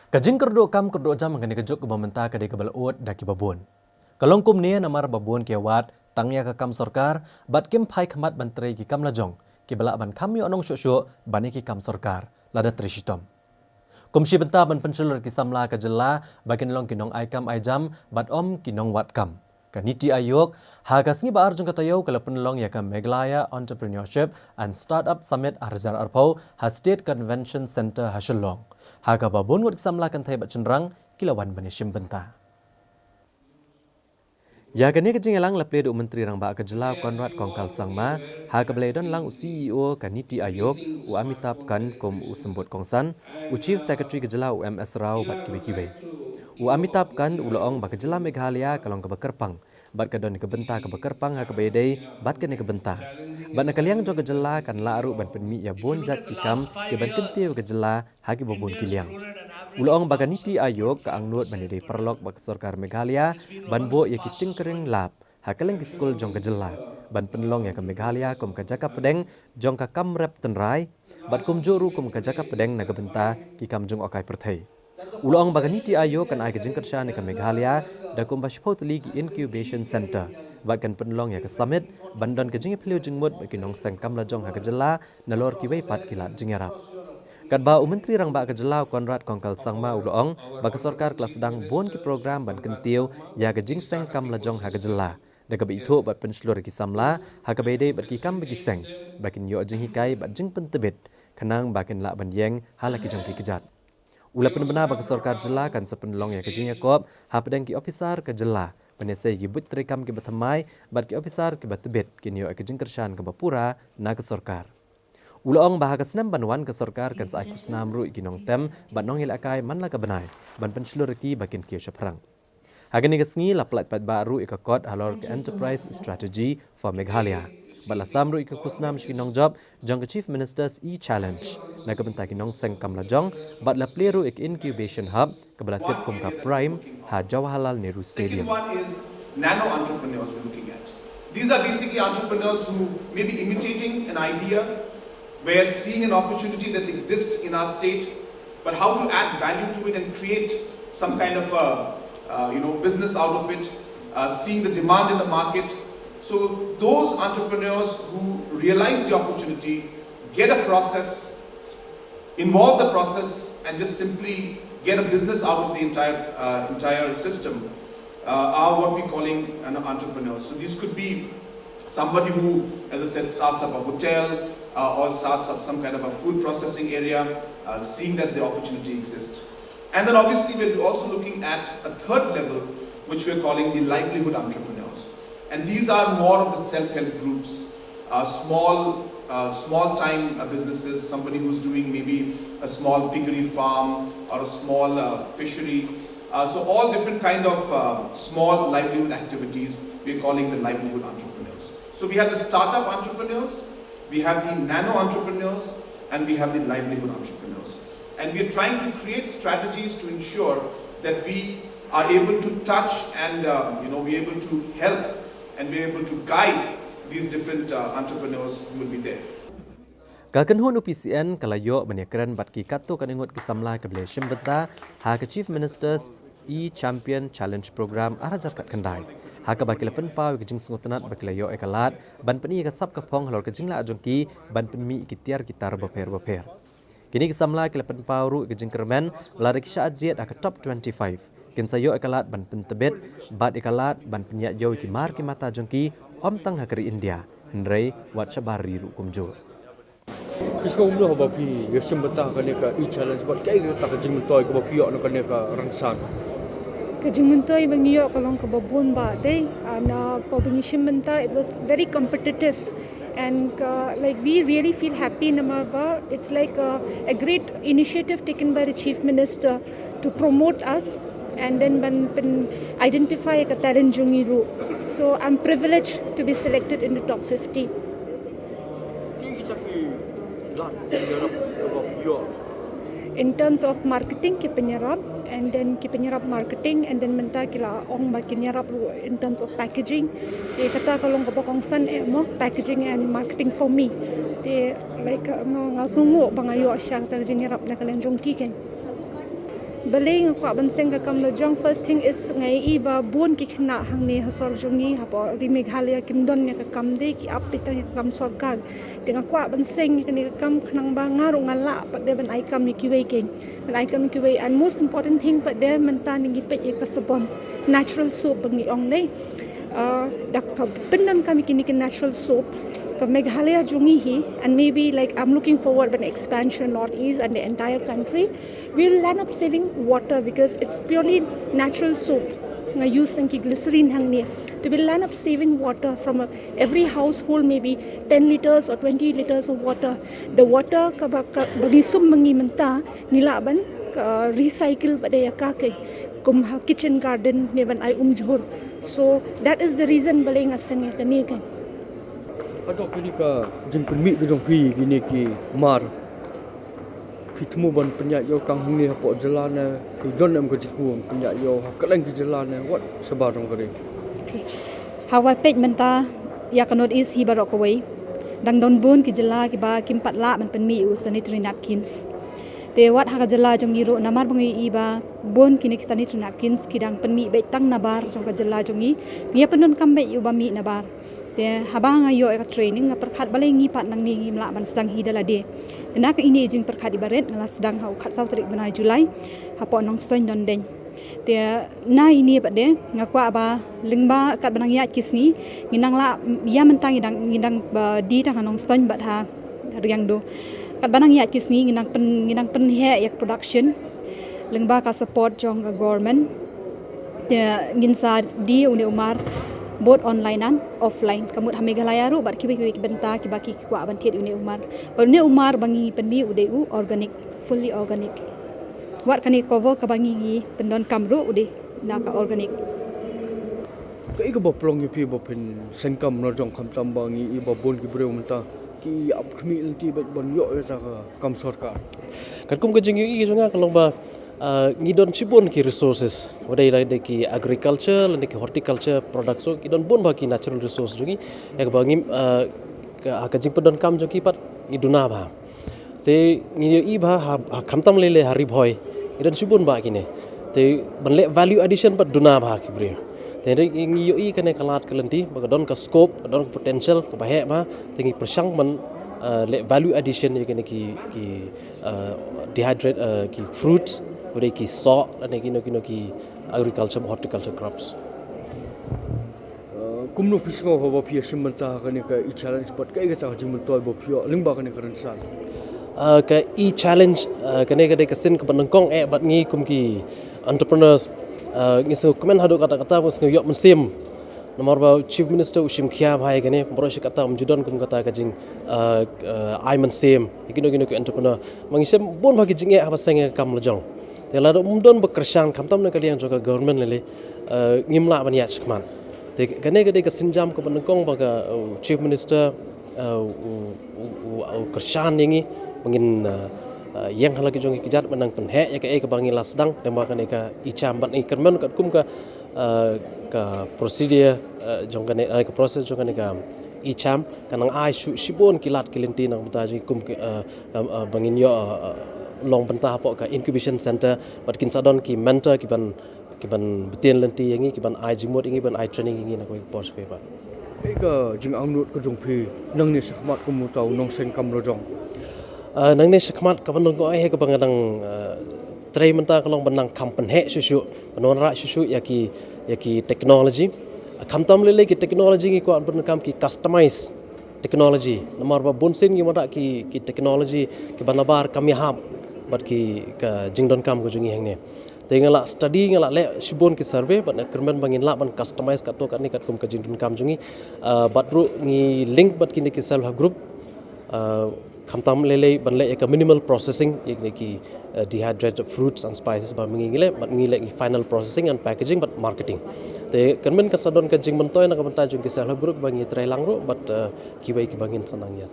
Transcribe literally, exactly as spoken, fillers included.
Ka jingkyrduh kam kyrduh jam ha kane ka juk kaba mynta ka dei kaba la ud da kiba bun. Ka long kumne namar ba bun ki wad tang ïa ka kam sorkar bad kim phai khmat ban trei ki kam lajong kiba lah ban kham ïoh nong shuh shuh ban ïa ki kam sorkar lada trei shitom. Kum shi bynta ban pynshlur ki samla ka jylla ba kin long ki nong ai kam ai jam bad ym ki nong wad kam, ka NITI Aayog ha ka sngi ba ar jong ka taïew ka la pynlong ïa ka Meghalaya Entrepreneurship and Startup Summit ar hajar arphew ha State Convention Centre ha Shillong, ha kaba bun ngut ki samla kynthei bad shynrang ki la wan ban ïashim bynta. Ïa kane ka jingïalang la plie da u Myntri Rangbah ka jylla u Conrad Kongkal Sangma, ha kaba la ïadon lang u CEO ka NITI Aayog u Amitabh Kant kum u symbud kongsan, u Chief Secretary ka jylla u M S Rao bad kiwei kiwei. U Amitabh Kant u la ong ba ka jylla Meghalaya ka long kaba kyrpang bad ka don ka bynta kaba kyrpang ha kaba ïadei bad kane ka bynta. Bad na ka liang jong ka jylla kan lah ruh ban pynmih ïa bun jait ki kam kiban kyntiew ka jylla ha kiba bun ki liang. U la ong ba ka NITI Aayog ka angnud ban ïadei paralok bad ka sorkar Meghalaya ban buh ïa ki tinkering lab ha kylleng ki skul jong ka jylla ban pynlong ïa ka Meghalaya kum ka jaka pdeng jong ka kam rep tynrai bad kumjuh ruh kum ka jaka pdeng na ka bynta ki kam jngohkai pyrthei. U la ong ba ka NITI Aayog kan ai ka jingkyrshan ïa ka Meghalaya da kumba shiphew tylli ki incubation centre bad kan pynlong ïa ka summit ban don ka jingïaphylliew jingmut bad ki nongseng kam lajong ha ka jylla nalor kiwei pat ki lad jingïarap. Katba u Myntri Rangbah ka jylla u Conrad Kongkal Sangma u la ong ba ka sorkar ka la sdang bun ki program ban kyntiew ïa ka jingseng kam lajong ha ka jylla da kaba ithuh bad pynshlur ïa ki samla ha kaba ïadei bad ki kam ba ki seng ba kin ïoh jinghikai bad jingpyntbit khnang ba kin lah ban ïeng ha la ki jong ki kjat. U la pynbna ba ka sorkar jylla kan sa pynlong ïa ka jingïakop hapdeng ki ophisar ka jylla ban ïasei ïa ki buit treikam kiba thymmai bad ki ophisar kiba tbit kin ïoh ïa ka jingkyrshan kaba pura na ka sorkar. U la ong ba ha ka snem ban wan ka sorkar kan sa ai khusnam ruh ïa ki nongtem bad nongïalehkai man la ka bnai ban pynshlur ïa ki ba kin kiew shaphrang. Ha kane ka sngi la pyllait paidbah ruh ïa ka kot halor ka Enterprise Strategy for Meghalaya bad la sam ruh ïa ka khusnam sha ki nongjop jong ka Chief Minister's E-Challenge na ka bynta ki nongseng kam lajong bad la plie ruh ïa ka Incubation Hub kaba la tip kum ka Prime ha Jawaharlal Nehru Stadium. Second one is nano entrepreneurs we're looking at. These are basically entrepreneurs who may be imitating an idea, where seeing an opportunity that exists in our state, but how to add value to it and create some kind of a, uh, you know, business out of it, uh, seeing the demand in the market. So those entrepreneurs who realize the opportunity, get a process, involve the process, and just simply get a business out of the entire uh, entire system uh, are what we're calling an entrepreneur. So these could be somebody who, as I said, starts up a hotel uh, or starts up some kind of a food processing area, uh, seeing that the opportunity exists. And then obviously we're also looking at a third level, which we're calling the livelihood entrepreneurs. And these are more of the self-help groups, a small, uh, small time uh, businesses, somebody who's doing maybe a small piggery farm or a small uh, fishery. Uh, so all different kind of uh, small livelihood activities we're calling the livelihood entrepreneurs. So we have the startup entrepreneurs, we have the nano entrepreneurs, and we have the livelihood entrepreneurs. And we're trying to create strategies to ensure that we are able to touch and uh, you know we're able to help and we're able to guide these different uh, entrepreneurs who will be there. Ka kynhun u PCN ka la ïoh ban ïakren bad ki katto katne ngut ki samla kiba la shim bynta ha ka Chief Minister's E-Champion Challenge Program ar hajar khatkhyndai, ha kaba ki la pynpaw ïa ka jingsngewtynnad ba ki la ïoh ïa ka lad ban pyni ïa ka sap ka phong halor ka jinglah jong ki ban pynmih ïa ki tiar ki tar bapher bapher. Kine ki samla ki la pynpaw ruh ïa ka jingkyrmen ba lada ki shah jied ha ka top twenty-five kin sa ïoh ïa ka lad ban pyntbit bad ïa ka lad ban pynïaid ïew ïa ki mar ki mata jong ki, ym tang ha ka ri India hynrei wat shabar ri ruh kumjuh. Phi sngewbha ba phi ïashim bynta ha kane ka E-Challenge bad kaei kata ka jingmyntoi kaba phi ïoh na kane ka rynsan? Ka jingmyntoi ba ngi ïoh ka long kaba bun ba dei na ba ngi shim bynta, it was very competitive and uh, like we really feel happy namar ba it's like a, a great initiative taken by the Chief Minister to promote us and then ban pyn identify ka talent jong ngi ruh. So I'm privileged to be selected in the top fifty. Ki kita ki lad ki ïarap kaba phi ïoh. In terms of marketing ki pynïarap and then ki pynïarap marketing and then mynta ki la ong ba kin ïarap ruh in terms of packaging. Te kata ka long kaba kongsan eh mo packaging and marketing for me. Te like nga nga sngewnguh ba nga ïoh sha kata ka jingïarap na ka liang jong ki kein. Balei nga kwah ban seng ka kam lajong? First thing is nga i ba bun ki khynnah hangne ha sor jong ngi hapoh ri Meghalaya kim don ïa ka kam, dei ki ap beit tang ïa ka kam sorkar. Te nga kwah ban seng ïa kane ka kam khnang ba nga ruh nga lah pat de ban ai kam ïa kiwei, keiñ ban ai kam ïa kiwei. And most important thing pat de mynta ngi peit ïa ka sabon, natural soap ba ngi ong, dei. Uh, da ka pyndonkam ïa kine ki natural soap, ka Meghalaya jong ngi hi, and maybe, like, I'm looking forward ban expansion northeast and the entire country. We'll end up saving water because it's purely natural soap. Nga use tang ki glycerine hangne. So we'll end up saving water from a, every household, maybe ten liters or twenty liters of water. The water kaba, kaba ngi sum ma ngi mynta, ngi lah ban, uh, recycle pat de ïa ka, keiñ kum ha kitchen garden ne ban ai umjhur. So that is the reason balei nga seng ïa kane, keiñ. Hato kine ka jingpynmih ka jong phi kine ki mar, phi thmu ban pynïaid ïoh tang hangne hapoh jylla ne phi don em ka jingthmu ban pynïaid ïoh ha kylleng ki jylla ne wat shabar jong ka ri? Okay. Haba peit mynta ïa ka northeast hi baroh kawei, dang don bun ki jylla kiba kim pat lah ban pynmih u sanitary napkins. Te wat ha ka jylla jong ngi ruh, namar ba ngi i ba bun kine ki sanitary napkins ki dang pynmih beit tang nabar jong ka jylla jong ngi, ngi ïa pyndonkam beit ïa u ba mih nabar. Te haba nga ïoh ïa ka training, nga pyrkhat balei ngi pat nangne ngim lah ban sdang hi da lade. Te na ka ine i jingpyrkhat iba rit, nga la sdang ha u khatsaw tarik bnai July hapoh Nongstoiñ Dondeiñ. Te na ine pat de nga kwah ba lyngba katba nang ïaid ki sngi, ngi nang lah, ïa mynta ngi dang, ngi dang ba die tang ha Nongstoiñ bad ha Riangdo. Katba nang ïaid ki sngi ngi nang pyn, ngi nang pynheh ïa ka production lyngba ka support jong ka government. Te ngin sa die une u mar both online and offline. Ka mut ha Meghalaya ruh bad kiwei kiwei ki bynta kiba ki kwah ban thied une u mar. Bad une u mar ba ngi pynmih u dei u organic, fully organic. Wat kane cover kaba ngi, ngi pyndonkam ruh u dei na ka organic. Kaei kaba pynlong ïa phi ba phin seng kam lajong, khamtam ba ngi i ba bun ki briew mynta ki ap khmih lynti beit ban ïoh ïa ka kam sorkar? Katkum ka jingïohi jong nga ka long ba, ah, ngi don shibun ki resources, wat la dei ki agriculture lane ki horticulture products, so ki don bun bha ki natural resource jong ngi, ïa kaba ngi, ah, ka, ka jingpyndonkam jong ki pat ngi duna bha. Te ngi ïohi ba ha, ha khamtam lei lei ha Ri Bhoi ngi don shibun bha kine. Te ban leh value addition pat duna bha ki briew. Te ngi ïohi kane ka lad ka lynti ba ka don ka scope, ka don ka potential kaba heh bha. Te ngi pyrshang ban, eh, leh value addition ïa kine ki, ki, eh, dehydrate, eh, ki fruits, wat la ki soh lane kino kino ki agriculture, horticulture crops. Uh, kumno phi sngew haba phi ïashim bynta ha kane ka e-challenge bad kaei kata ka jingmyntoi ba phi ïoh lyngba kane ka rynsan? Uh, ka e-challenge, uh, kane ka dei ka sien kaba nyngkong eh bad ngi kum ki entrepreneurs, uh, ngi sngewkmen haduh katta katta, ngi sngew ïoh mynsiem. Namar ba Chief Minister u shim khia bha ïa kane, baroh shi katta um ju don kum kata ka jing, uh, uh, ai mynsiem ïa kino kino ki entrepreneur. Ma ngi shem bun bha ki jingeh haba seng ïa ka kam lajong. Te lada um don ba kyrshan khamtam na ka liang jong ka government lei lei, uh, ngim lah ban ïaid shakhmat. Te kane ka dei ka sienjam kaba nyngkong ba ka, uh, Chief Minister, uh, u, u, u, u kyrshan ïa ngi ba ngin, uh, uh, ïeng ha la ki jong ki kjat ban nang pynheh ïa kaei kaba ngi la sdang, lyngba kane ka e-CHAM bad ngi kyrmen katkum ka, uh, ka procedure, uh, jong kane, uh, ka process jong kane ka e-CHAM ka nang ai shu, shibun ki lad ki lynti na ka bynta jong ngi kum ki, uh, um, uh, ba ngin ïoh, uh, uh, long bynta hapoh ka incubation center bad kin sa don ki mentor ki ban, ki ban btien lynti ïa ngi, ki ban ai jingmut ïa ngi, ban ai training ïa ngi na kawei ka por sha kawei pat. Kaei ka jingangnud ka jong phi nangne shakhmat kum uta u nongseng kam lajong? Uh, nangne shakhmat kaba nyngkong eh kaba nga dang, uh, trei mynta ka long ban nang kham pynheh shuh shuh, ban wanrah shuh shuh ïa ki, ïa ki technology. Uh, khamtam lei lei ki technology ngi kwah ban pyndonkam ki customize technology. Namar ba bun sien ngi wanrah ki, ki technology kiba nabar kam ïahap bad ki, ka jingdonkam ka jong ngi hangne. Te nga la study, nga la leh shibun ki survey bad nga kyrmen ba ngin lah ban customize katto katne katkum ka jingdonkam jong ngi. Uh, bad ruh ngi link bad kine ki self help group. Uh, khamtam lei lei ban leh ïa ka minimal processing ïa kine ki, uh, dehydrated fruits and spices ba ma ngi ngi leh, bad ngi leh ngi final processing and packaging bad marketing. Te kyrmen kan sa don ka jingmyntoi na ka bynta jong ki self help group ba ngi trei lang ruh bad, uh, kiwei kiba ngin sa nang ïa